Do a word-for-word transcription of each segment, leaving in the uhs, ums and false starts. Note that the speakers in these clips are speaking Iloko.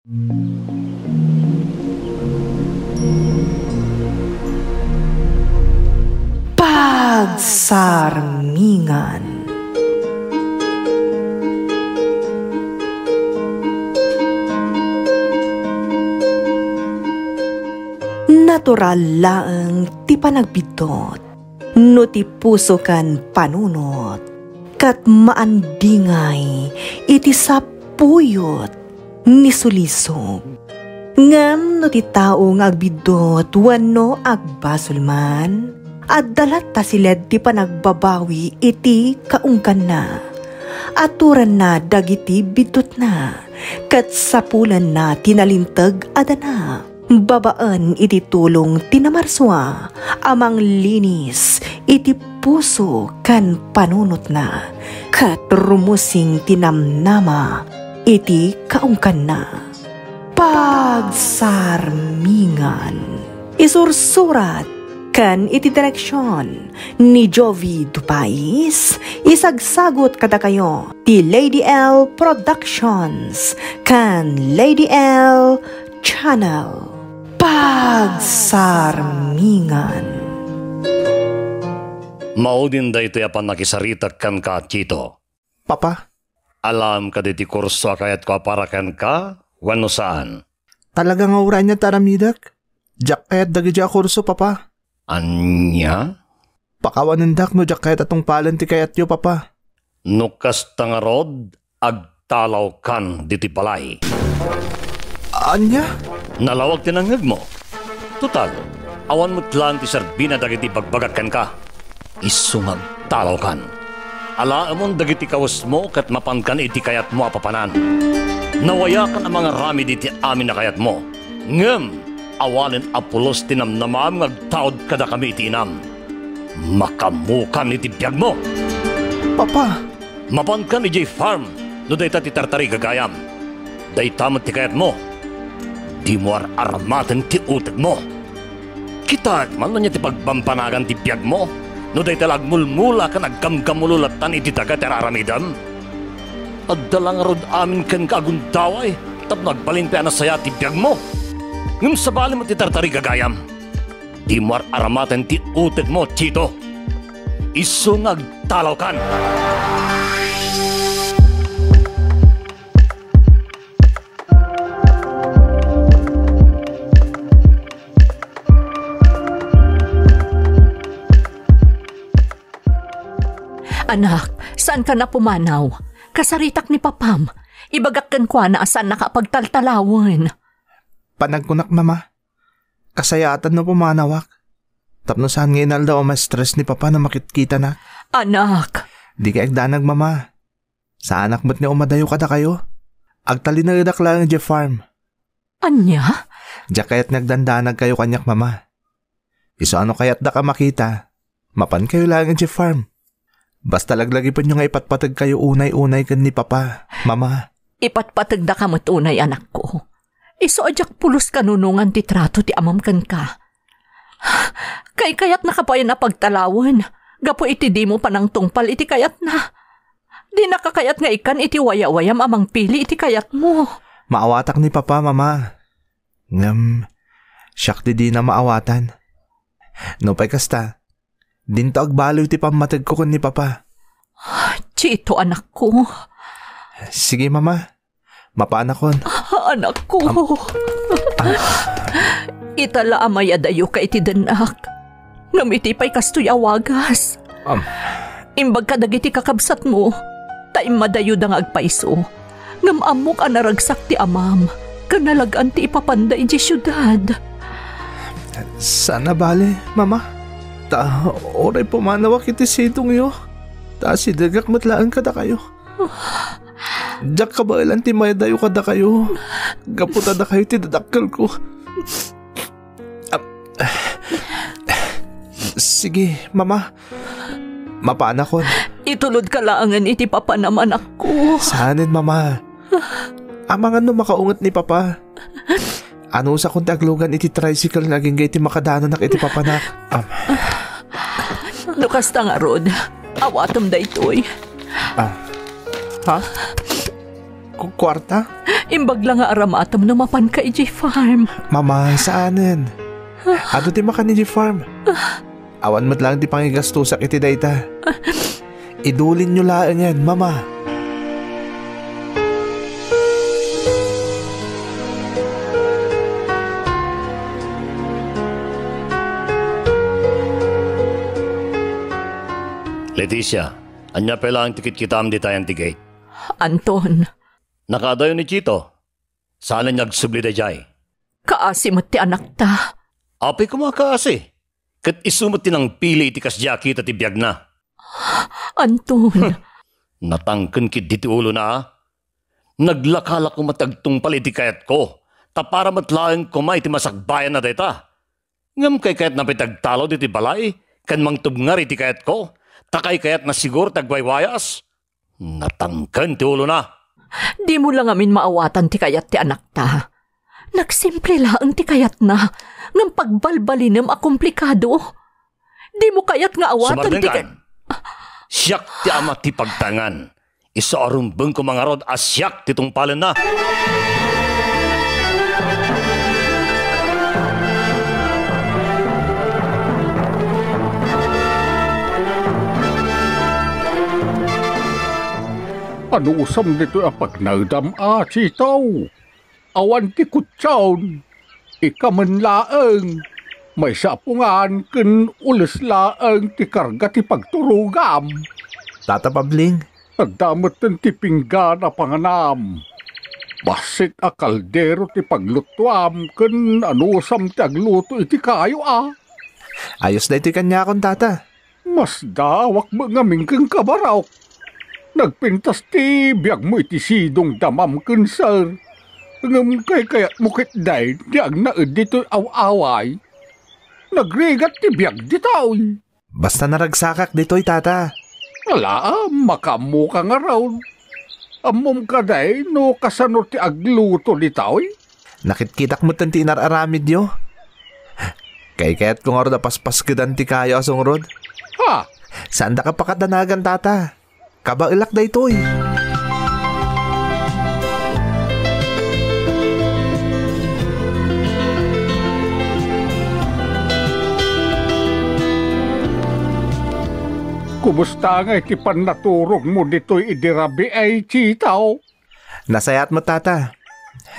Pagsarmingan. Natural laeng ti panagbiddut no ti puso ken panunot, ket maandingay iti sapuyot ni sulisog. Ngem no ti tao nga agbiddut wenno agbasol man, adda latta siled ti panagbabawi iti kaungganna. Aturanna dagiti biddutna, ket sapulanna ti nalinteg a dana. Babaen iti tulong ti Namarsua a manglinis iti puso ken panunotna, ket rumusing ti namnama iti kaungganna. Pagsarmingan. Isursurat ken iti direksion ni Jovi Dupais, isagsagut kadakayo ti Lady L Productions ken Lady L Channel. Pagsarmingan. Maudin daytoy a pannakisaritak kenka, Tito. Papa? Alaem kadi ti kurso a kayatko a para kenka, wenno saan? Talaga nga uray ania ti aramidek. Diak kayat dagiti a kurso, Papa. Ania? Pakawanendak no diak kayat a tungpalen ti kayatyo, Papa. No kasta ngarud, agtalawkan ditoy balay. Ania? Nalawag ti nangngegmo. Total, awan met laeng ti serbina dagiti ibagbagak kenka. Isu nga agtalawkan. Alaemon dagiti kawesmo ket mapankan iti kayatmo a papanan. Nawayakan a mangaramid iti amin a kayatmo. Ngem, awalen a pulos ti namnamaem nga agtaud kadakami iti inam. Makaammokan iti biagmo. Papa! Mapankan idiay farm no dayta ti tartarigagayam. Dayta met ti kayatmo. Dimo ar-aramaten ti utekmo. Kitaek man ania ti pagbambanagan ti biagmo no dayta la agmulmula ken aggamgammulo lattan iti daga ti ar-aramidem? Adda la ngarud amin kenka a gundaway tapno agbalin pay a nasayaat ti biagmo. Ngem sabali met ti tartarigagayam. Dimo ar-aramaten ti utekmo, Tito. Isu nga agtalawkan. Anak, saanka a pumanaw? Kasaritak ni papam. Ibagak kenkuana a saannaka a pagtaltalawen. Panagkunak, Mama. Kasayaatan no pumanawak. Tapno saan nga inaldaw a ma-stress ni Papa no makitkitanak. Anak! Dika agdanag, Mama. Saanak met nga umadayo kadakayo. Agtalinaedak laeng idiay farm. Ania? Diak kayat nga agdandanagkayo kaniak, Mama. Isu a no kayatdak a makita, mapankayo laeng idiay farm. Basta laglagipenyo nga ipatpategkayo unay-unay ken ni Papa, Mama. Ipatpategdaka met unay, anakko. Isu a diak pulos kanunongan ti trato ti amam kenka. Kaykayatnaka payen a pagtalawen gapu iti dimo panangtungpal iti kayatna. Dinaka kayat nga ikkan iti wayawayam a mangpili iti kayatmo. Maawatak ni Papa, Mama. Ngem, siak ti dina maawatan. Nupay kasta, dinto agbaliw ti pammategko ken ni Papa. Chito, anakko. Sige, Mama. Mapanakon. Anakko. Am-, ah. Ita la a mayadayoka iti dennak. Ngem iti pay kastoy a wagas. Am. Imbag kadagiti kakabsatmo, ta immadayoda nga agpayso. Ngem ammok a naragsak ti amam, ken nalag-an ti ipapanda idiay siudad. Saan a bale, Mama. Ta uray pumanawak iti sidongyo, ta asidegak met laeng kadakayo. Diak kabaelan ti mayadayo kadakayo gapu ta dakayo ti dadakkelko. Ap-, sige, Mama. Mapanakon. Itulodka laengen iti papanam, anakko. Saanen, Mama. Amangan no makaunget ni Papa. Anusakon ti aglugan iti tricycle nga agingga iti makadananak iti papanak. Am. No kasta ngarud, awatem daytoy. Ah. Ha? ku-, kuarta? Imbag la nga aramatem no mapanka idiay farm. Mama, saanen. Adu ti makan idiay farm. Awan met laeng ti pangigastosak iti dayta. Idulinyo laengen, Mama. Leticia, ania pay laeng ti kitkitam dita ayan ti gate? Anton. Nakaadayo ni Chito. Saan nga agsubli daydiay? Kaasi met ti anakta. Apay koma a kaasi? Ket isu met ti nangpili iti kasdiay a kita ti biagna. Anton. Natangken ketdi ti ulona, a? Naglaka la koma ti agtungpal iti kayatko, ta para met laeng koma iti masakbayan a dayta. Ngem kaykayatna pay ti agtalon iti balay ken mangtubngar iti kayatko, ta kaykayatna siguro ti agwaywayas. Natangken ti ulona. Dimo la ngamin maawatan ti kayat ti anakta. Nagsimple laeng ti kayatna, ngem pagbalbalinem a komplikado. Dimo kayat nga awaten ti kay- Sumardengkan. Siak ti ama ti pagtaengan. Isu a rumbeng koma ngarud a siak ti tungpalenna. Anusam ditoy a pagnaedam a, Chito? Awan ti kutsaon. Ikamen laeng. Maysa a pungan ken ules laeng ti karga ti pagturogam. Tata Pabling. Adda metten ti pinggan a panganam. Bassit a kaldero ti paglutuam ken anusam ti agluto iti kayo a. Ayos daytoy kaniakon, Tata. Masdaawak met ngamin kenka, Barok. Nagpintas ti biagmo iti sidong damam ken sir. Ngem kaykayatmo ketdi ti agnaed ditoy aw-away. Nagrigat ti biag ditoy. Basta naragsakak ditoy, Tata. Ala, makaammoka ngarud. Ammom kadi no kasano ti agluto ditoy? Nakitkitak metten ti inar-aramidyo. Kaykayatko ngarud a paspaskedan ti kayo a sungrod. Ha? Saandaka pakadanagan, Tata. Kabaelak daytoy. Kumusta ngay ti pannaturogmo ditoy idi rabii, Chito? Nasayaat met, Tata.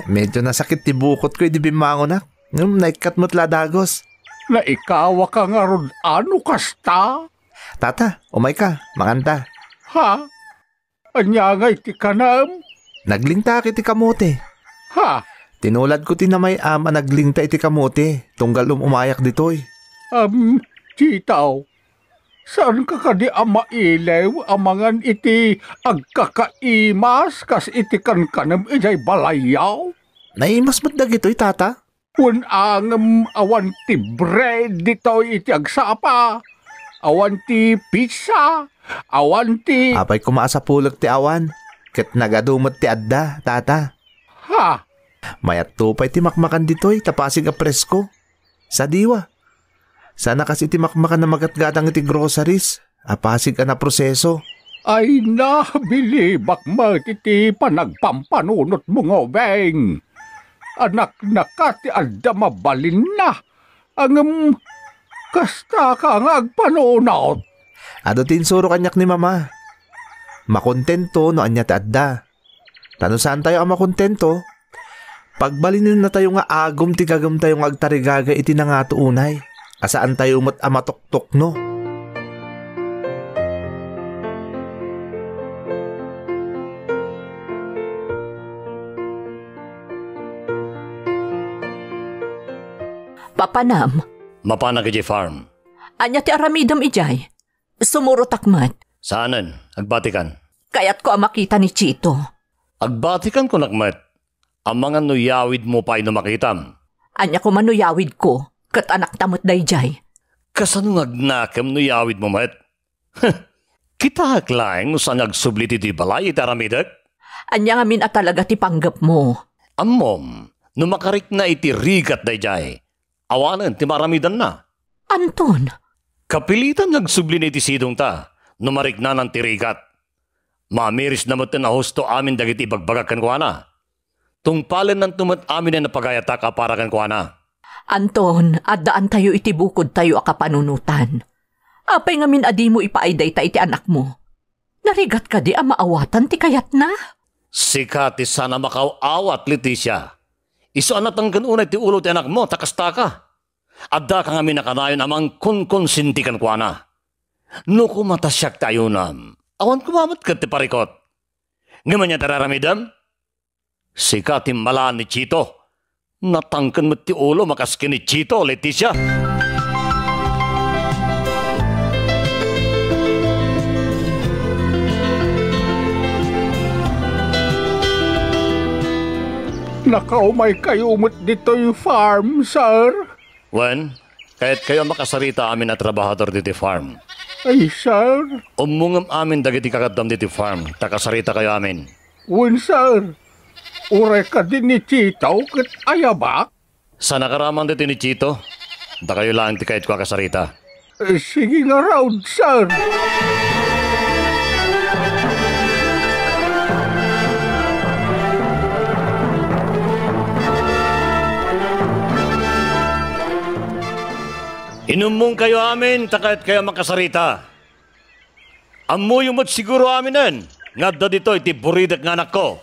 Medyo nasakit ti bukotko idi bimmangonak. Ngem naikkat met la a dagus. Naikawaka ngarud a no kasta? Tata, umayka, manganta. Ha? Ania ngay ti kanem? Naglingtaak iti kamote. Ha? Tinuladko ti namay-am a naglingta iti kamote, tunggal um-umayak ditoy. Am, Chito, saanka kadi a mailiw a mangan iti agkakaimas kas iti kankanem idiay balayyo? Naimas met dagitoy, Tata. Wen angem awan ti bread ditoy iti agsapa, awan ti pizza, awan ti Apay koma a sapulek ti awan, ket nagadu met ti adda, Tata. Ha? Mayatto pay ti makmakan ditoy ta pasig a presko. Sadiwa. Sana kas iti makmakan a magatgatang iti groceries, a pasig a naproseso. Ay, nabilibak met iti panagpampanunotmo, Ngobeng. Anaknaka ti adda mabalinna, ngem kastaka nga agpanunot. Adu ti insuro kaniak ni Mama. Makontento no ania ti adda. Ta no saantayo a makontento, pagbalinennatayo nga agum ti gagemtayo nga agtarigagay iti nangato unay, a saantayo met a matoktok no. Papanam. Mapanak idiay farm. Ania ti aramidem idiay? Sumurotak met. Saanen, agbatikan. Kayatko a makita ni Chito. Agbatikan kunak met. Amangan no yawidmo pay no makitam. Ania koma no yawidko, ket anakta met daydiay. Kasano nga agnakem no yawidmo met? Kitaek laeng no saan nga agsubli ti balay iti aramidek. Ania ngamin a talaga ti panggepmo? Ammom, no makarikna iti rigat daydiay, awanen ti maaramidanna. Anton. Kapilitan nga agsublina iti sidongta no mariknanan ti rigat. Mamirisna metten a husto amin dagiti ibagbagak kenkuana. Tungpalennanto met amin a napagayatak a para kenkuana. Anton, addaantayo iti bukodtayo a kapanunotan. Apay ngamin a dimo ipaay dayta iti anakmo? Narigat kadi a maawatan ti kayatna? Sika ti saan a makaw-awat, Leticia. Isu a natengken unay ti ulo ti anakmo, ta kastaka. Addaka ngamin a kanayon a mangkonkonsinti kenkuana. No koma ta siak ti ayunam, awan koma met ket ti parikut. Ngem ania ti ar-aramidem? Sika ti immalaan ni Chito. Natangken met ti ulo a kas ken ni Chito, Leticia. Nakaumay kayo met ditoy farm, sir? Wen, kayatkayo a makasarita amin a trabahador diti farm. Ay, sir. Ummongem amin dagiti kakaduam diti farm, ta kasaritakayo amin. Wen, sir. Uray kadi ni Chito ket ayabak? Saan a karaman ditoy ni Chito. Dakayo laeng ti kayatko a kasarita. Eh, sige ngarud, sir. Inummongkayo amin, ta kayatkayo a makasarita. Ammoyo met siguro aminen nga adda ditoy ti buridek nga anakko.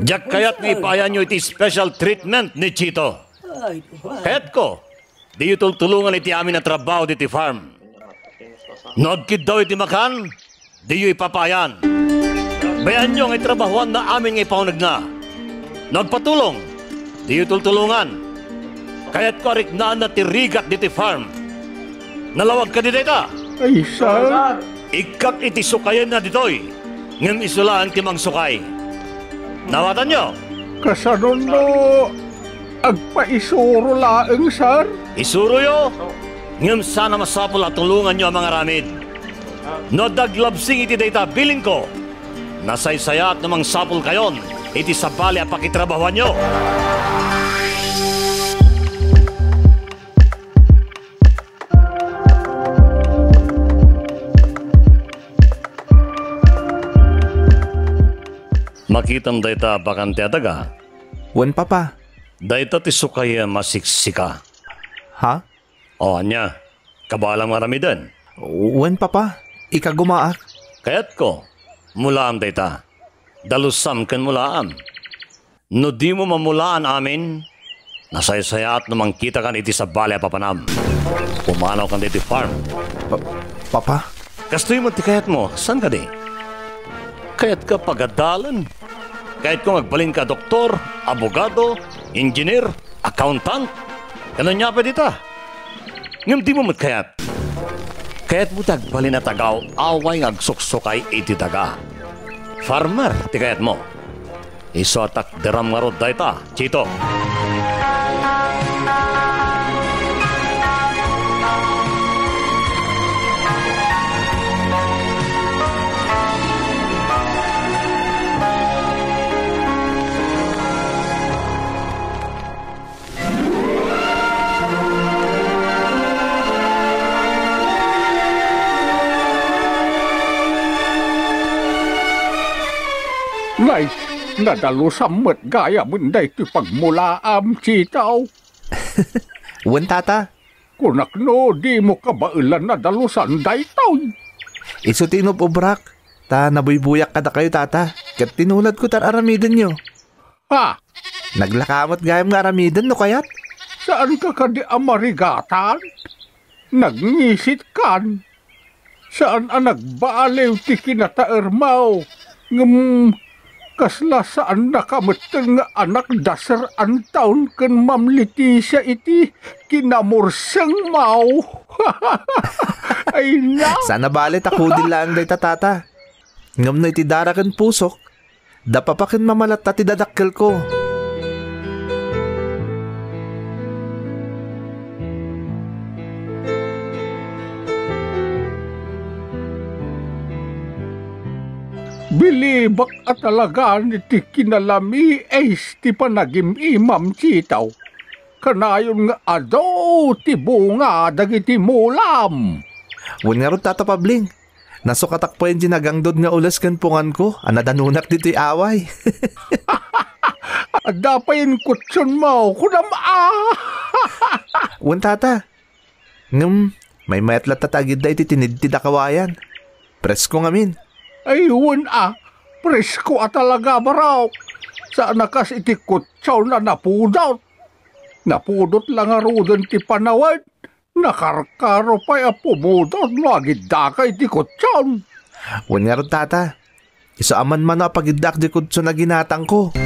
Diak kayat nga ipaayanyo iti special treatment ni Chito. Kayatko, diyo tultulongan iti amin a trabaho diti farm. No agkiddaw iti makan, diyo ipapaayan. Bayaanyo nga itrabahoanna amin nga ipaunegna. No agpatulong, diyo tultulongan. Kayatko a riknaanna ti rigat ditoy farm. Nalawag kadi dayta? Ay, sir. Ikkak iti sukayenna ditoy, ngem isu laeng ti mangsukay. Naawatanyo? Kasano no agpaisuro laeng, sir? Isuroyo, ngem saan a masapul a tulonganyo a mangaramid. No adda aglabsing iti dayta a bilinko, nasaysayaat no mangsapulkayon iti sabali a pakitrabahoanyo. Makitam dayta a bakante a daga? Wen, Papa. Dayta ti sukayem a siksika. Ha? O, ania? Kabaelam nga aramiden? Wen, Papa. Ikagumaak. Kayatko, mulaam dayta. Dalusam ken mulaam. No dimo mamulaan amin, nasaysayaat no mangkitakan iti sabali a papanam. Pumanawkan ditoy farm. Pa-, Papa? Kastoy met ti kayatmo, saan kadi? Kayatka pagadalen? Kayatko nga agbalinka a doktor, abogado, engineer, accountant? Ken ania pay dita? Ngem dimo met kayat? Kayatmo ti agbalin a tagaaw-away nga agsuksukay iti daga. Farmer ti kayatmo. Isu a takderam ngarud dayta, Chito. Nay, nadalusam met gayam daytoy pagmulaam, Chito. Wen, Tata. Kunak no dimo kabaelan a dalusan daytoy. Isu ti inub-ubrak, ta nabuybuyak kadakayo, Tata, ket tinulad ko ti ar-aramidenyo. Ha? Naglaka met gayam nga aramiden no kayat. Saanka kadi a marigatan? Nagngisitkan. Saan a nagbaliw ti kinataermo. Ngem kasla saannaka metten nga anak da Sir Anton ken Ma'am Leticia iti kinamursengmo. Ay, na. Saan a bale ta kudil laeng dayta, Tata. Ngem no iti dara ken pusok, da papa ken mama latta ti dadakkelko. Bilibak a talagan ti kinalamiis ti panagim-imam, Chito. Kanayon nga adu ti bunga dagiti mulam. Wen ngarud, Tata Pabling, Nasukatak pay iti nagangdod nga ules ken punganko a nadanunak ditoy away. Adda pay inkutsionmo, kunam a! Wen, tata. Ngem, maymayat latta ti agidda iti tinidtid a kawayan. Presko ngamin. Ay, wen a, presko a talaga, barok. Saan a kas iti kutsion a napudot. Napudot la ngaruden ti panawen. Nakarkaro pay a pumudot no agiddaka iti kutsion. Wen ngarud, tata. Isu a manmano a pagiddaak di kutsion a ginatangko.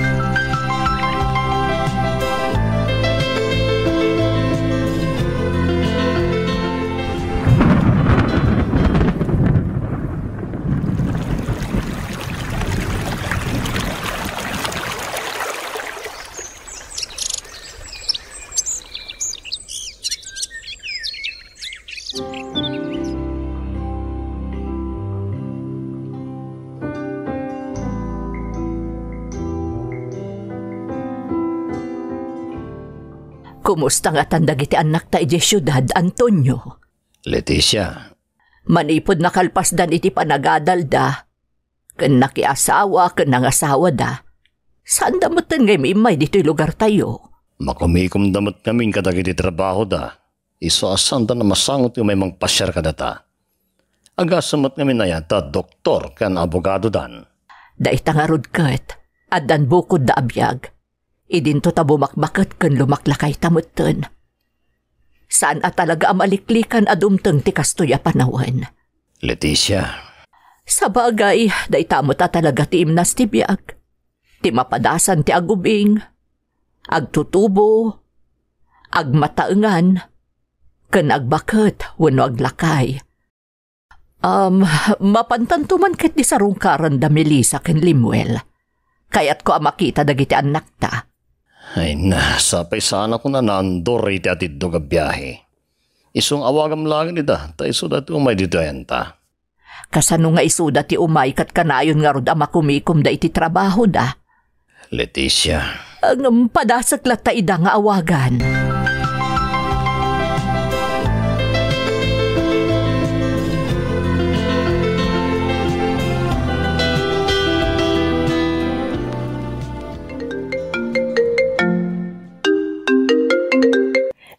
Kumusta ngatan dagiti annakta idiay siudad, Antonio? Leticia. Manipud nakalpasdan iti panagadalda, ken nakiasawa ken nangasawada, saanda metten nga im-immay ditoy lugartayo. Makumikomda met ngamin kadagiti trabahoda. Isu a saanda a masango ti umay mangpasiar kadata. Agasem met ngamin aya ta doktor ken abogadodan. Dayta ngarud ket, addan bukodda a biag. Idinto ta bumakbaket ken lumaklakayta metten. Saan a talaga a maliklikan a dumteng ti kastoy a panawen. Leticia. Sabagay, dayta met a talaga ti imnas ti biag. Ti mapadasan ti agubing, agtutubo, agmataengan, ken agbaket wenno aglakay. Um, mapantanto man ket di sarungkaran da Melissa ken Lemuel. Kayatko a makita dagiti annakta. Ay na, sapay saan a kuna naandor iti atiddog a biahe. Isu nga awagam laeng ida, ta isuda ti umay ditoy ayanta. Kasano nga isuda ti umay ket kanayon ngarud a makumikomda iti trabahoda? Leticia. Ngem padasek latta ida nga awagan.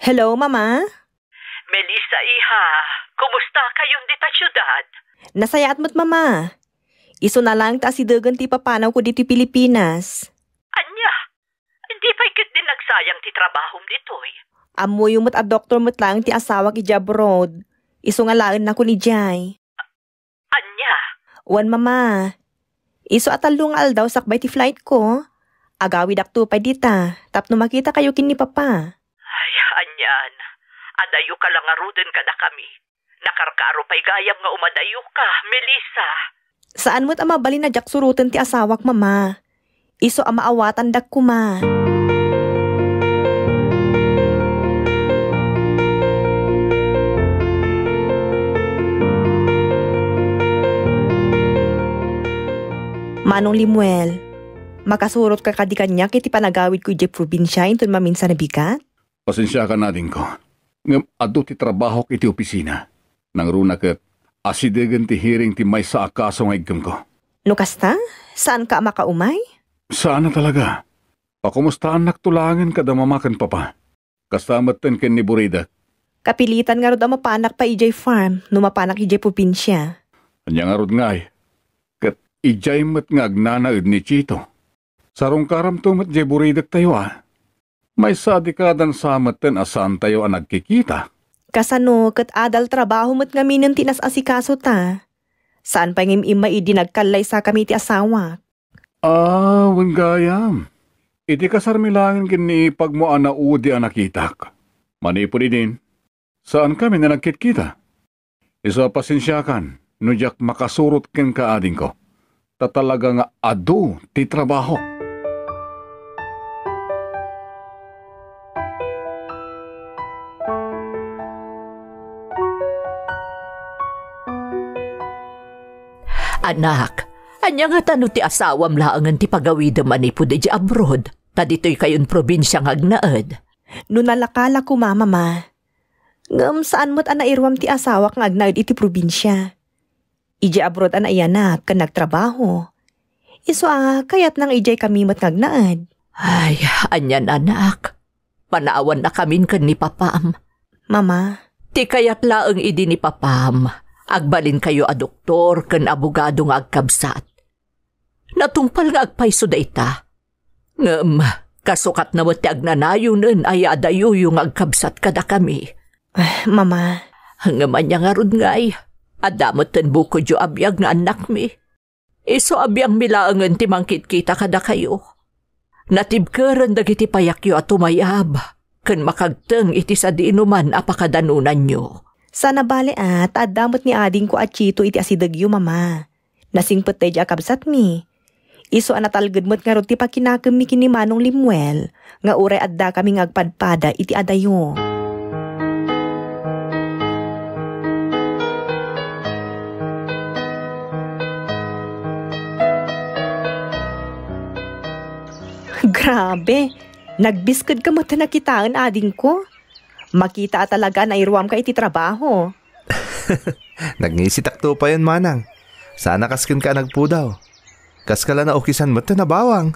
Hello, Mama? Melissa, iha, kumusta kayon dita siudad? Nasayaat met, Mama. Isuna laeng ta asidegen ti ipapanawko ditoy Pilipinas. Ania? Di pay ketdi nagsayang ti trabahom ditoy? Ammoyo met a doktor met laeng ti asawak idiay abroad. Isu nga laennakon idiay. Ania? Wen, Mama. Isu a tallo nga aldaw sakbay ti flightko, agawidakto pay dita tapno makitakayo ken ni Papa. Ay, anian. Adayoka la ngaruden kadakami. Nakarkaro pay gayam nga umadayoka, Melissa. Saan met a mabalin a diak suroten ti asawak, Mama. Isu a maawatandak koma. Manong Lemuel, makasurotka kadi kaniak iti panagawidko idiay probinsia inton maminsan a bigat? Pasensiakan, adingko. Ngem adu ti trabahok iti opisina. Nangruna ket asidegen ti hearing ti maysa a kaso nga iggem ko. No kasta, saanka a makaumay? Saan a talaga. Pakumustaannakto laengen kada Mama ken Papa. Kasta metten ken ni Buridek. Kapilitan ngarud a mapanak pay idiay farm no mapanak idiay probinsia. Ania ngarud ngay? Ket idiay met nga agnanaed ni Chito. Sarungkaramto met diay buridektayo a. Maysa a dekada sa metten a saantayo a nagkikita. Kasano ket adal trabaho met ngaminen ti nas-asikasota. Saan pay nga im-immay idi nagkallaysakami iti asawak. Ah, wen gayam. Iti kasarmi laengen ken ni ipagmo a naudi a nakitak. Manipud idin, saankami a nagkitkita. Isu a pasensiakan no diak makasurot kenka, adingko. Ta talaga nga adu ti trabahok. Anak, ania ngata no ti asawam laengen ti pagawidem manipud idiay abroad, ta ditoykayon probinsia nga agnaed? No nalaka la koma, Mama. Ngem saan met a nairuam ti asawak nga agnaed iti probinsia. Idiay abroad a naiyanak ken nagtrabaho. Isu a, kayatna nga idiay kami met nga agnaed. Ay, anian, anak. Panaawannakamin ken ni papam. Mama. Ti kayat laeng idi ni papam, agbalinkayo a doktor ken abogado nga agkabsat. Natungpal nga agpayso dayta. Ngem, kasukatna met ti agnanayonen a yaadayoyo nga agkabsat kadakami. Ah, Mama. Ngem ania ngarud ngay, adda metten bukodyo a biag nga annakmi. Isu a biangmi laengen ti mangkitkita kadakayo. Natibkeren dagiti payakyo a tumayab ken makagteng iti sadinoman a pakadanonanyo. Saan a bale a ta adda met ni adingko a Chito iti asidegyo, Mama. Nasingpet daydiay a kabsatmi. Isu a natalged met ngarud ti pakinakemmi ken ni Manong Lemuel nga uray addakami nga agpadpada iti adayo. Grabe! Nagbiskedka met a nakitaen, adingko. Makita a talaga a nairuamka iti trabaho. Nagngisitakto payen, manang. Saan a kas kenka a nagpudaw. Kaska la naukisan met a nabawang.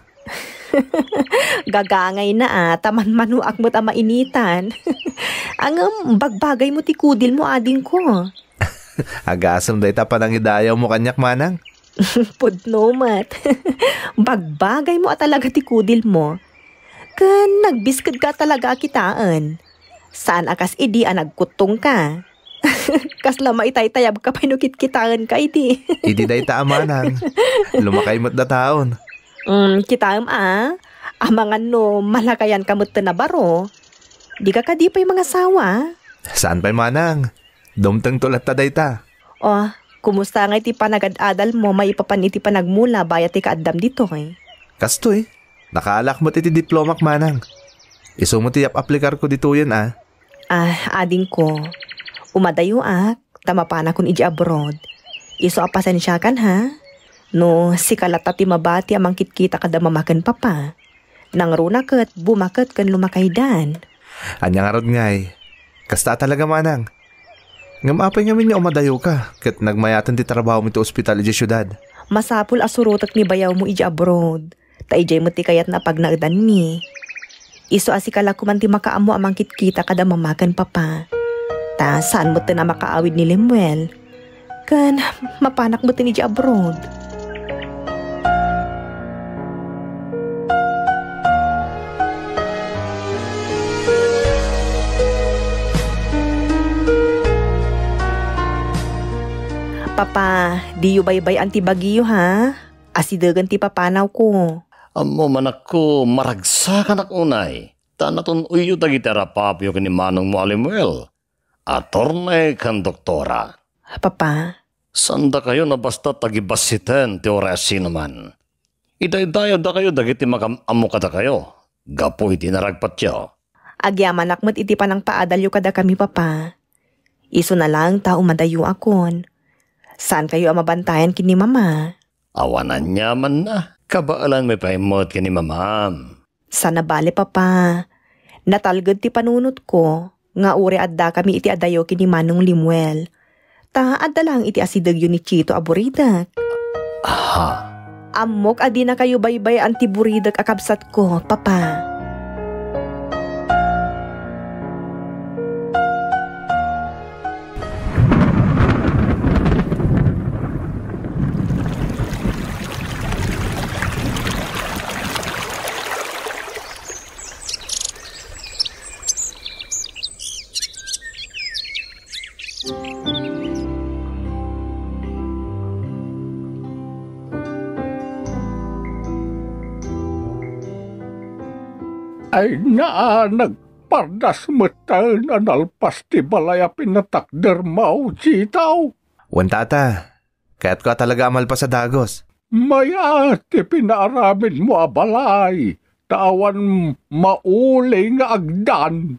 Gagangayna a, ta manmanoak met a mainitan. Ngem, bagbagaymo ti kudilmo, adingko. Agasem dayta panangidayawmo kaniak, manang. Pudno met. Bagbagaymo a talaga ti kudilmo. Ken nagbiskedka a talaga a kitaen. Saan a kas idi a nagkuttongka. Kasla maitaytayabka pay no kitkitaenka idi. Idi dayta a, manang. Lumakay met dataon. Mm, kitaem a, amangan no malakayanka metten a baro. Dika kadi pay mangasawa? Saan pay, manang. Dumtengto latta dayta. Oh, kumusta ngay ti panagad-adalmo maipapan iti panagmula bayat ti kaaddam ditoy? Kastoy, nakaalak met iti diplomak, manang. Isu met ti yap-aplikarko ditoyen a. Ah, adingko, umadayoak, ta mapanakon idiay abroad. Isu a pasensiakan, ha? No sika latta ti mabati a mangkitkita kada mama ken papa. Nangruna ket bumaket ken lumakaydan. Ania ngarud ngay? Kasta a talaga, manang. Ngem apay ngamin nga umadayoka ket nagmayaten ti trabahom iti ospital idiay siudad? Masapul a surotek ni bayawmo idiay abroad, ta idiay met ti kayatna a pagnaedanmi. Isu a sika la koman ti makaammo a mangkitkita kada mama ken papa. Ta saan metten a makaawid ni Lemuel. Ken mapanak metten idiay abroad. Papa, diyo baybay-an ti bagiyo, ha? Asidegen ti papanawko. Ammom, anakko, maragsakanak unay. Ta natun-oyyo dagiti arapapyo ken ni manongmo a Lemuel. Attorney ken doktora. Papa? Saandakayo a basta tagibassiten ti uray a sinuman. Idaydayawdakayo dagiti makam-ammo kadakayo gapu iti naragpatyo. Agyamanak met iti panangpaadalyo kadakami, Papa. Isuna laeng ta umadayoakon. Saankayo a mabantayan ken ni Mama. Awan aniamanna, kabaelanmi pay met ken ni Mamam. Saan a bale, Papa. Natalged ti panunotko nga uray addakami iti adayo ken ni Manong Lemuel. Ta adda laeng iti asidegyo ni Chito a buridek. Aha. Ammok a dinakayo baybay-an ti buridek a kabsatko, Papa. Ay, naanak. Pardas metten a nalpas ti balay a pinatakdermo, Chito. Wen, tata, kayatko a talaga a malpas a dagus. Mayat ti pinaaramidmo a balay, ta awan mauli nga agdan.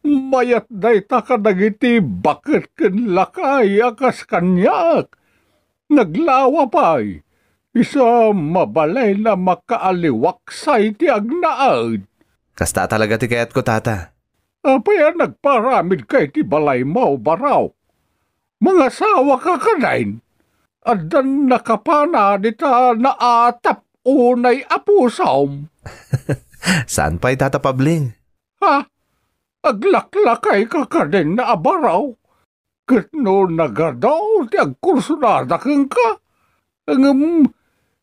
Mayat dayta kadagiti baket ken lakay a kas kaniak. Naglawa pay, isu a mabalin a makaaliwaksay ti agnaed. Kasta talaga ti kayatko, tata. Apay a nagparamidka iti balaymo, Baro? Mangasawaka kadin? Addan nakapana dita naatap unay a pusom. Saan pay, Tata Pabling? Ha? Aglaklakayka kadin a baro? Ket no nagadu ti agkursunada kenka, ngem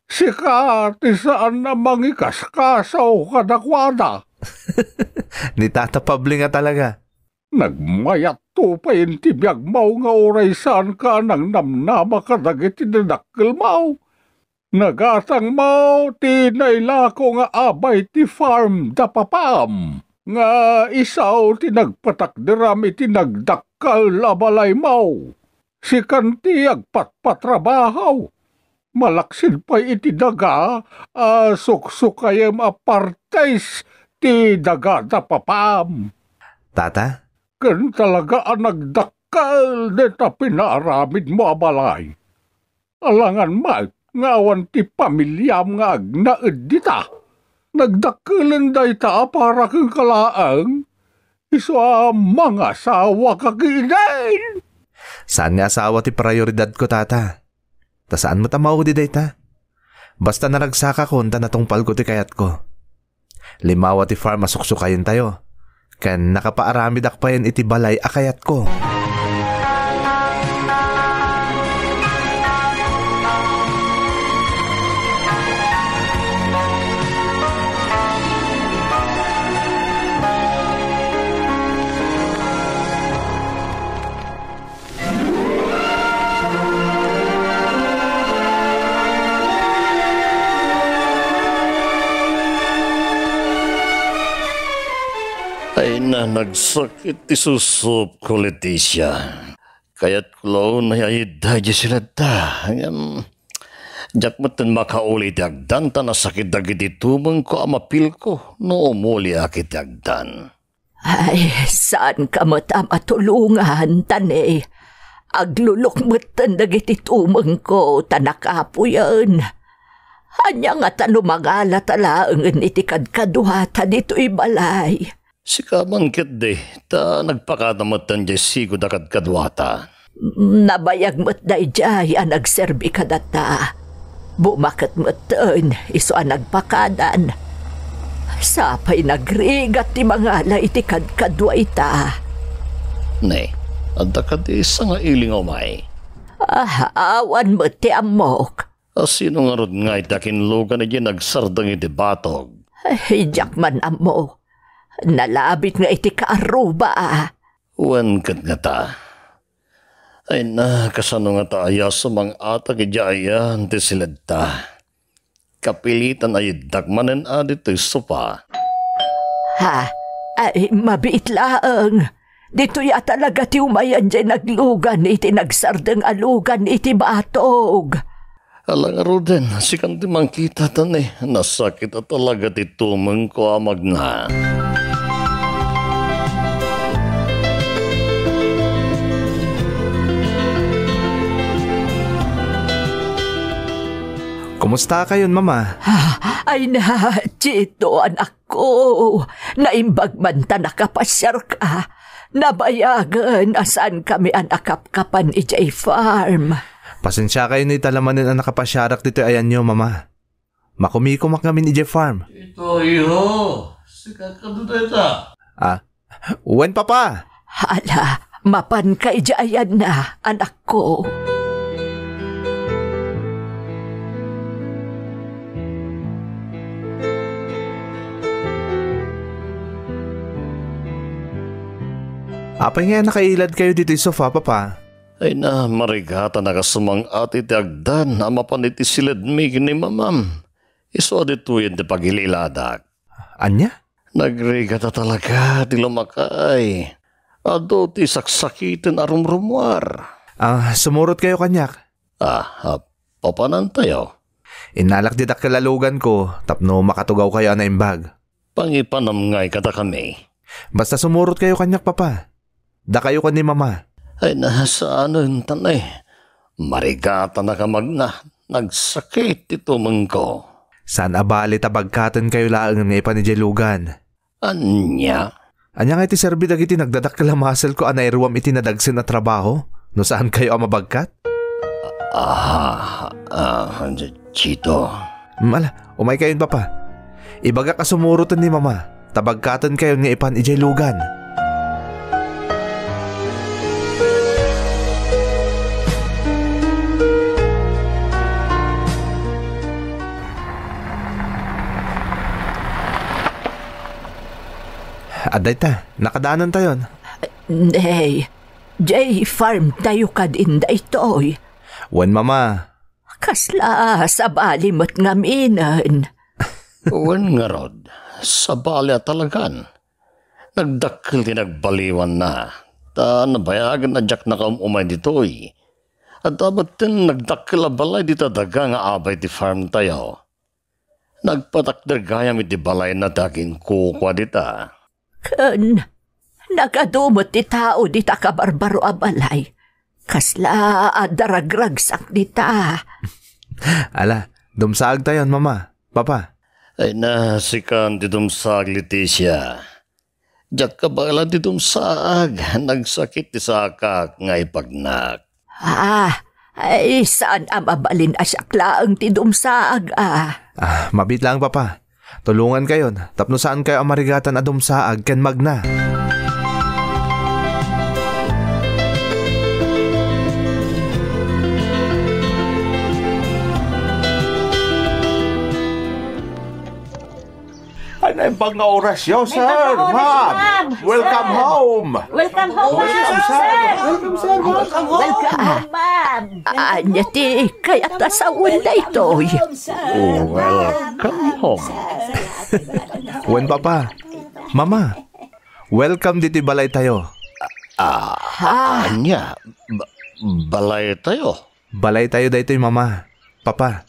sika ti saan a mangikaskaso kadakuada. Ni Tata Pabling a talaga. Nagmayatto pay ti biagmo nga uray saanka a nangnamnama kadagiti dadakkelmo. Nagatangmo ti nailako nga abay ti farm da papam, nga isu ti nagpatakderam iti nagdakkel a balaymo. Sikan ti agpatpatrabaho. Malaksid pay iti daga a suksukayem a partes ti daga da papam. Tata? Ken talaga a nagdakkel dita pinaaramidmo a balay. Alangan met nga awan ti pamiliam nga agnaed dita. Nagdakkelen dayta a para kenka laeng, isu a mangasawaka ketdin. Saan nga asawa ti prioridadko, Tata. Ta saan met a maudi dayta. Basta naragsakakon ta natungpalko ti kayatko. Limawa ti farm a suksukayentayo, ken nakapaaramidak payen iti balay a kayatko. Ay na, nagsakit ti susupko, Leticia. Kayatko la unay a idda idiay siledta. Ngem, diak metten makauli iti agdan ta nasakit dagiti tumengko a mapilko no umuliak iti agdan. Ay, saanka met a matulongan, Tane. Aglulok metten dagiti tumengko ta nakapuyen. Ania ngata no mangalata laengen iti kadkaduata ditoy balay? Sika man ketdi, ta nagpakada metten diay sigud a kadkaduata. Nabayag met daydiay a nagserbi kadata. Bumaket metten, isu a nagpakadan. Sapay nagrigat ti mangala iti kadkadua ita. Ne, adda kadi sangailing a umay? Ah, awan met ti ammok. A, sino ngarud ngay ti akinlugan idiay nagsardeng iti batog? Ay, diak man ammo. Nalabit nga iti kaarruba, a. Wen ket ngata. Ay na, kasano ngata aya sumang-atak idiay ayan ti siledta? Kapilitan a iddak manen a ditoy sofa. Ha? Ay, mabiit laeng. Ditoy a talaga ti umayan diay naglugan iti nagsardeng a lugan iti batog. Ala ngaruden, sikan ti mangkita, Tane. Nasakit a talaga ti tumengko a magna. Kumustakayon, Mama? Ah, ay na, Chito, anak ko, naimbag man ta nakapasiarka. Nabayagen a saankami a nakapkapan idiay farm. Pasensiakayo no ita la manen a nakapasiarak ditoy ayanyo, Mama. Makumikumak ngamin idiay farm. Ito, iho. Sika kano dayta? Ah, wen, Papa! Hala, mapanka idiay ayanna, anak ko. Apay ngay a nakailadkayo ditoy sofa, Papa? Ay na, marigatanaka sumang-at iti agdan a mapan iti siledmi ken ni Mamam. Isu a ditoyen ti pagililadak. Ania? Nagrigata talaga ti lumakay. Adu ti saksakiten a rumrumuar. Ah, sumurotkayo kaniak. Ah, ah, papanantayo? Innalak diay dakkel a luganko tapno makatugawkayo a naimbag. Pangipanam ngay kadakami. Basta sumurotkayo kaniak, Papa. Dakayo ken ni Mama. Ay, na, saanen, Tane. Marigatanaka magna. Nagsakit ti tumengko. Saan a bale ta bagkatenkayo laeng nga ipan idiay lugan. Ania? Ania ngay ti serbi dagiti nagdadakkel a muscle-ko a nairuam iti nadagsen a trabaho? no saankayo a mabagkat? Ah, ah, Chito. Mm, ala, umaykayon, Papa. Ibagak a sumuroten ni Mama, ta bagkatenkayon nga ipan idiay lugan. Adda ita, nakadanantayon. Nay, jay farm tayo kadin daytoy. Wen, Mama. Kasla sabali met ngaminen. Wen ngarud, sabali a talagan. Nagdakkel ti nagbaliwanna, ta nabayagen a diak nakaum-umay ditoy. Adda metten nagdakkel a balay dita daga nga abay ti farm tayo. Nagpatakder gayam iti balayna ti aginkukua dita. Ken nagadu met ti tao dita kabarbaro a balay. Kasla adda ragragsak dita. Ala, dumsaagtayon, Mama, Papa. Ay na, sikan ti dumsaag, Leticia. Diak kabaelan ti dumsaag, nagsakit ti sakak nga ipagnak. Ah, ay, saan a mabalin a siak laeng ti dumsaag, ah. Ah, mabiit laeng, Papa. Tulongankayon tapno saankayo a marigatan a dumsaag ken magna. Ay, naimbag nga orasyo, sir, ma'am. Welcome home. Welcome home, sir. Welcome, sir. Welcome, sir, ma'am. Welcome home, ma'am. Ania ti kayat a sawen daytoy? Welcome home. Wen, Papa, Mama, welcome ditoy balaytayo. Ah, ania? Ba-, balaytayo? Balaytayo daytoy, Mama, Papa.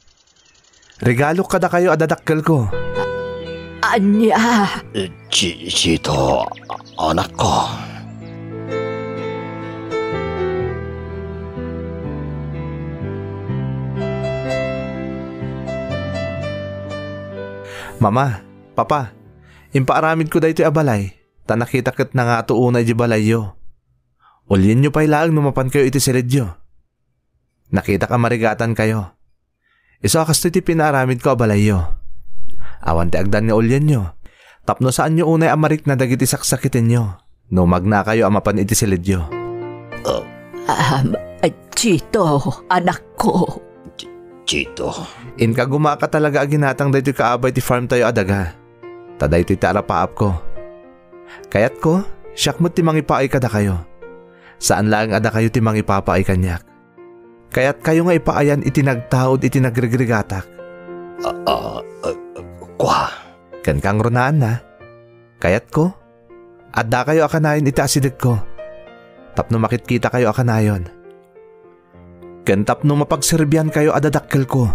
Regalok kadakayo a dadakkelko. Ania? Eh, Chi-, Chito, anakko. Mama, Papa, impaaramidko daytoy a balay, ta nakitak ket nangato unay di balayyo. Ulienyo pay laeng no mapankayo iti siledyo. Nakitak a marigatankayo. Isu a kastoy ti pinaaramidko a balayyo. Awan ti agdan nga ulienyo, tapno saanyo unay a marikna dagiti saksakitenyo no magnakayo a mapan iti siledyo. Ah, Chito, anakko. Ch-, Chito. Inka gumaka talaga a ginatang daytoy kaabay ti farm tayo a daga. Ta daytoy ti arapaapko. Kayatko, siak met ti mangipaay kadakayo. Saan laeng a dakayo ti mangipapaay kaniak. Kayatkayo nga ipaayan iti nagtaud iti nagrigrigatak. Ah, ah, ah, kua? Ken kangrunaanna, kayatko, addakayo a kanayon iti asidegko, tapno makitkitakayo a kanayon. Ken tapno mapagserbiankayo a dadakkelko,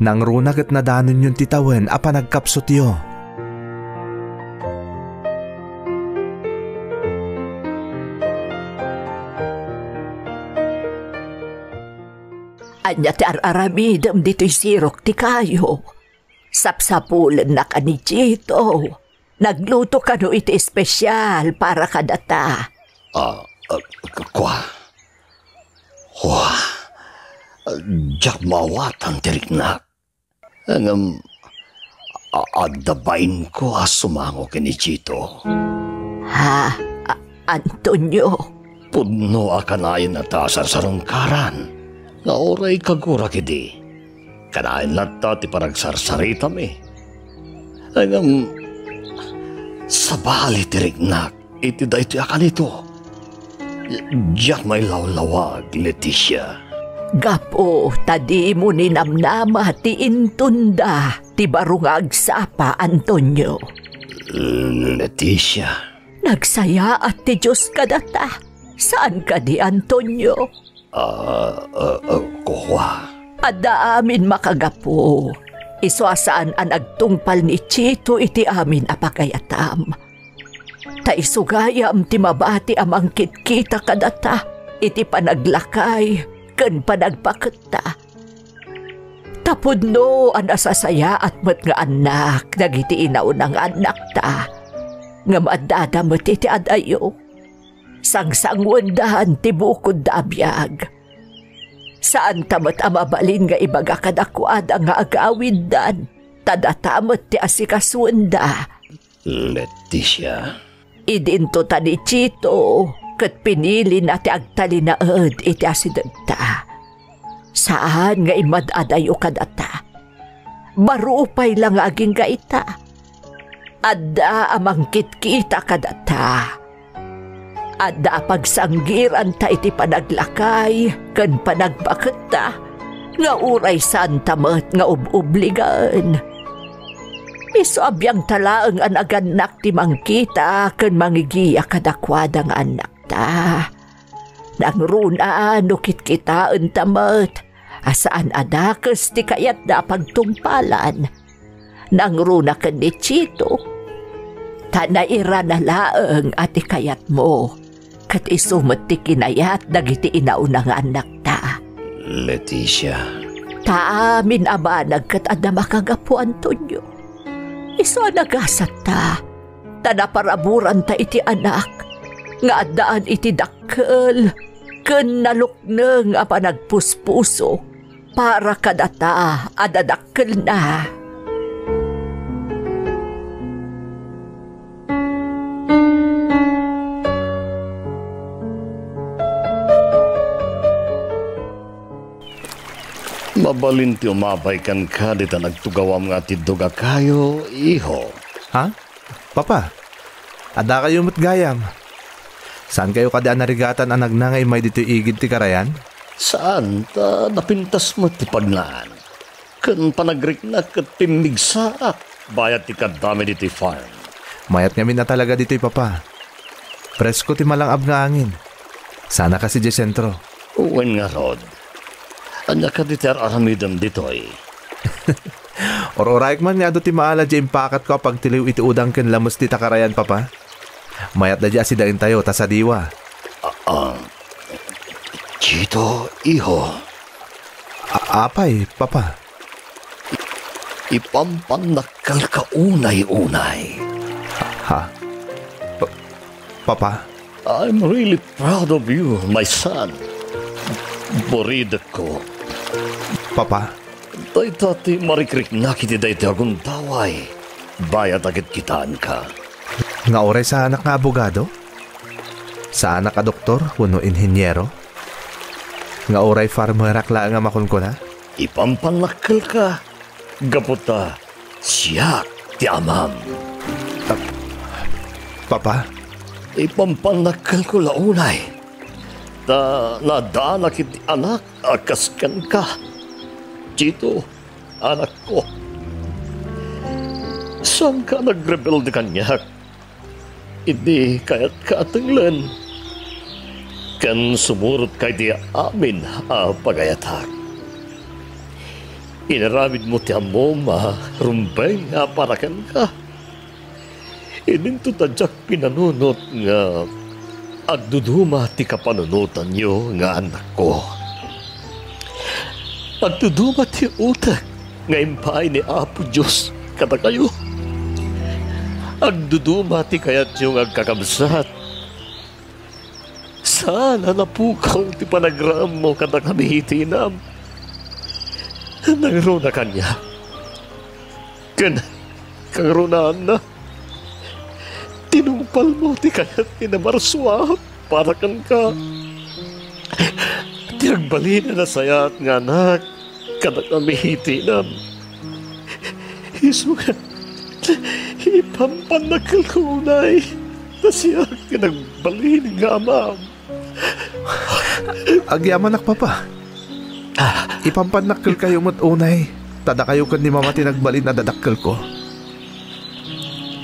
nangruna ket nadanonyon ti tawen a panagkapsutyo. Ania ti ar-aramidem ditoy sirok ti kayo? Sapsapulennak a ni Chito. Nagluto kano iti espesial para kadata. Ah, ah, kua? Kua? Diak maawatan ti riknak. Ngem, a-, adda bainko a sumango ken ni Chito. Ha? A-, Antonio? Pudno a kanayon a ta sarsarungkaran nga uray kagurak idi. Kanayon latta ti panagsarsaritami. Ngem, sabali ti riknak iti daytoy a kanito. Diak mailawlawag, Leticia. Gapu ta dimo ninamnama ti intunda ti baro nga agsapa, Antonio. Leticia. Nagsayaat ti Dios kadata. Saan kadi, Antonio? Ah, ah, ah, kua. Adda amin makagapu. Isu a saan a nagtungpal ni Chito iti amin a pagayatam. Ta isu gayam ti mabati a mangkitkita kadata iti panaglakay ken panagpaketta. Ta pudno a nasasayaat met nga annak dagiti inauna nga annakta, ngem addada met iti adayo. Sangsanguendan ti bukodda a biag. Saanta met a mabalin nga ibaga kadakuada nga agawiddan, ta data met ti asikasuenda. Leticia. Idinto ta ni Chito ket pinilina ti agtalinaed iti asidegta. Saan nga immad-adayo kadata. Baro pay la nga agingga ita. Adda a mangkitkita kadata. Adda a pagsanggiranta iti panaglakay ken panagbaketta nga uray saanta met nga ub-ubligen. Isu a biangta laeng a nagannak ti mangkita ken mangigiya kadakuada nga annakta. Nangruna no kitkitaenta met a saan a dakes ti kayatda a pagtungpalan. Nangruna ken ni Chito, ta nairana laeng a ti kayatmo, ket isu met ti kinayat dagiti inauna nga annakta. Leticia. Ta amin a banag ket adda makagapu, Antonio. Isu a nagasatta, ta naparaburanta iti anak nga addaan iti dakkel ken nalukneng a panagpuspuso para kadata a dadakkelna. Mabalin ti umabay kenka dita nagtugawam nga atiddog a kayo, iho. Ha? Papa, adda kayo met gayam. Saan kayo kadi a narigatan a nagnanga immay ditoy igid ti karayan? Saan, ta napintas met ti pagnaan. Ken panagriknak ket pimmigsaak bayat ti kaddami ditoy farm. Mayat ngamin a talaga ditoy, Papa. Presko ti malang-ab nga angin. Sana kasi di sentro. Wen ngarud, ania kadi ti ar-aramidem ditoy? Or-oraek man nga adu ti maala di impakatko a pagtiliw iti udang ken lames dita karayan, Papa. Mayat da di asidaentayo ta sadiwa. Ah, ah, Chito, iho. A-, apay, Papa? I-, ipampannakkelka unay-unay. Ha? Pa-, Papa? I'm really proud of you, my son. Buridekko. Papa? Dayta ti marikriknak iti daytoy a gundaway. Bayat a kitkitaenka. Nga uray saanak nga abogado? Saanak a doktor wenno inheniero? Nga uray farmerak laeng a makunkuna? Ipampannakkelka, gapu ta siak ti amam. Ah, Papa? Ipampannakkelko la unay, ta naadaanak iti anak a kas kenka. Chito, anakko, saanka a nagrebelde kaniak. Idi kayatka a tenglen, ken sumurotka iti amin a pagayatak. Inaramidmo ti ammom a rumbeng a para kenka. Idinto ta diak pinanunot nga agduduma ti kapanunotanyo nga annakko. Agduduma ti utek nga impaay ni Apo Dios kadakayo. Agduduma ti kayatyo nga agkakabsat. Saan a napukaw ti panagraemmo kadakami iti inam. Nangruna kaniak. Ken kangrunaanna, tinungpalmo ti kayat ni Marsua para kenka. Ti agbalin a nasayaat nga anak kadakami iti inam. Isu nga ipampannakkelko unay, ta siak ti nagbalin nga amam. Agyamanak, Papa. Ipampannakkelkayo met unay, ta dakayo ken ni Mama ti nagbalin a dadakkelko.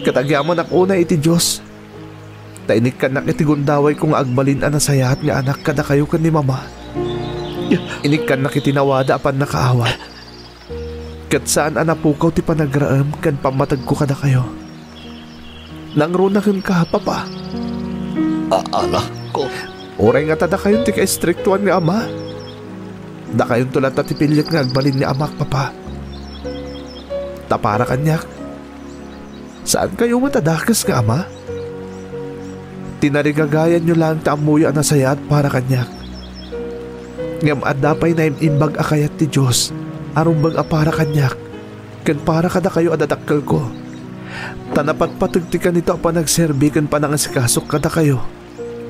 Ket agyamanak unay iti Dios, ta inikkannak iti gundawayko nga agbalin a nasayaat nga anak kadakayo ken ni Mama. Inikkannak iti nawada a pannakaawat. Ket saan a napukaw ti panagraem ken pammatedko kadakayo. Nangruna kenka, Papa. A-, anakko. Uray ngata dakayon ti kaistriktuan nga ama, dakayonto latta ti piliek nga agbalin nga amak, Papa. Ta para kaniak, saankayo met a dakes nga ama. Tinarigagayanyo laeng ti ammoyo a nasayaat para kaniak. Ngem adda pay naim-imbag a kayat ti Dios a rumbeng a para kaniak ken para kadakayo a dadakkelko. Ta napatpateg ti kanito a panagserbi ken panangasikasok kadakayo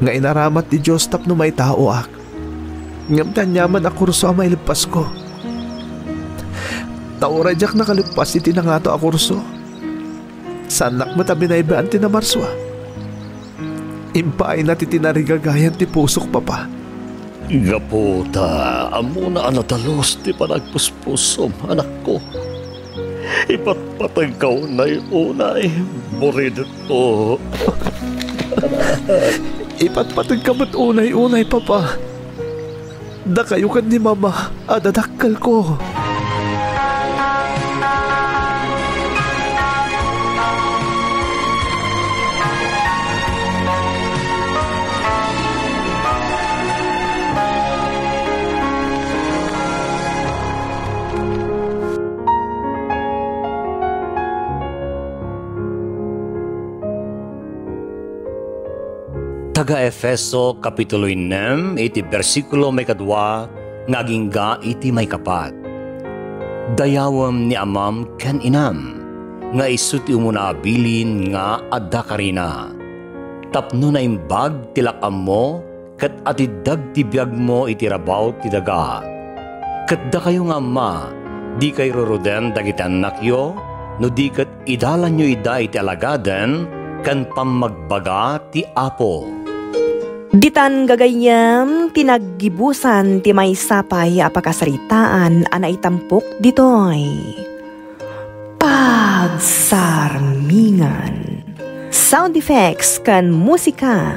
nga inaramat ti Dios tapno maitaoak. Ngem ti aniaman a kurso a maileppasko. Ta uray diak nakalippas iti nangato a kurso, saannak met a binaybaan ti namarsua. Impaayna ti tinarigagayan ti pusok, Papa. Gapu ta ammona a nadalus ti panagpuspusom, anakko. Ipatpategka unay-unay, buridekko. Ipatpategka met unay-unay, Papa. Dakayo ken ni Mama a dadakkelko. Taga-Efeso, kapitulo ennem, iti bersikulo maikadua nga agingga iti maikapat. Dayawem ni amam ken inam, nga isu ti umuna a bilin nga adda karina. Tapno naimbag ti lak-ammo ket atiddeg ti biagmo iti rabaw ti daga. Ket dakayo nga amma, dikay ruruden dagiti annakyo, no di ket idalanyo ida iti alagaden ken pammagbaga ti Apo. Ditan gagayyem ti naggibusan ti maysa pay a pakasaritaan a naitampok ditoy. Pagsarmingan. Sound effects ken musika,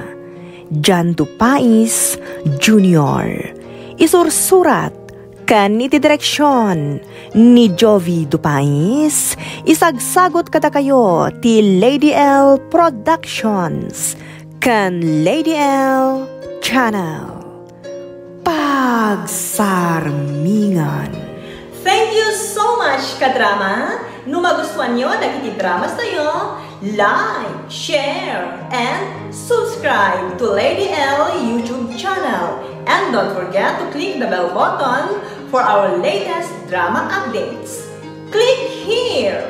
Jan Dupais Junior. Isursurat ken iti direksion ni Jovi Dupais, isagsagut kadakayo ti Lady L Productions ken Lady L Channel. Pagsarmingan. Thank you so much, kadrama! No magustuanyo dagiti drama tayo, like, share, and subscribe to Lady L YouTube channel. And don't forget to click the bell button for our latest drama updates. Click here!